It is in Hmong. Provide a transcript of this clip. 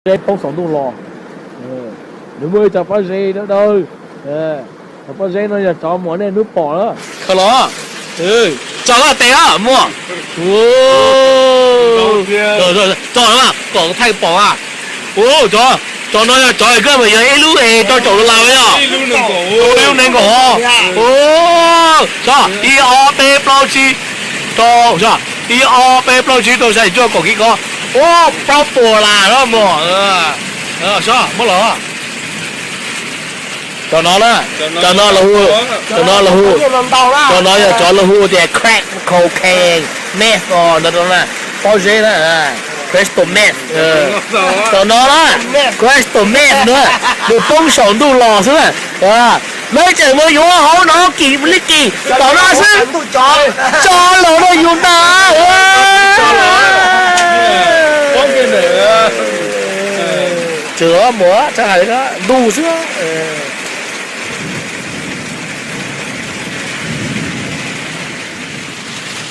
Zeb poob saum ntuj los. Nws muaj ib co pob zeb dawb dawb. Cov pob zeb no yog cov muam nej hnub pom na. Khaws los. Tso los tes os muaj. Tso kom thaij pom a. Ua, cov no yog cov koj mas yog ib lub es rau caum dollar yog. Ib lub nees nkaum. Ua, ib ob peb plaub tsib rau, ib ob peb plaub tsib rau xya cuaj kaum kib ko. Ua, plaub puas las no muaj. Muab los. Cov no na, cov no los hu, cov no los hu, cov no yog cov los hu tias crack cocaine, meth os, no na, pob zeb na, crystal meth. Cov no na, crystal meth na, nws poob saum ntuj los xwb na. Lawv tseem mus yuav hauv no kim li kim tom no xwb, tso los no yus ntag. Tsuas muaj txhaj hais ntuj xwb.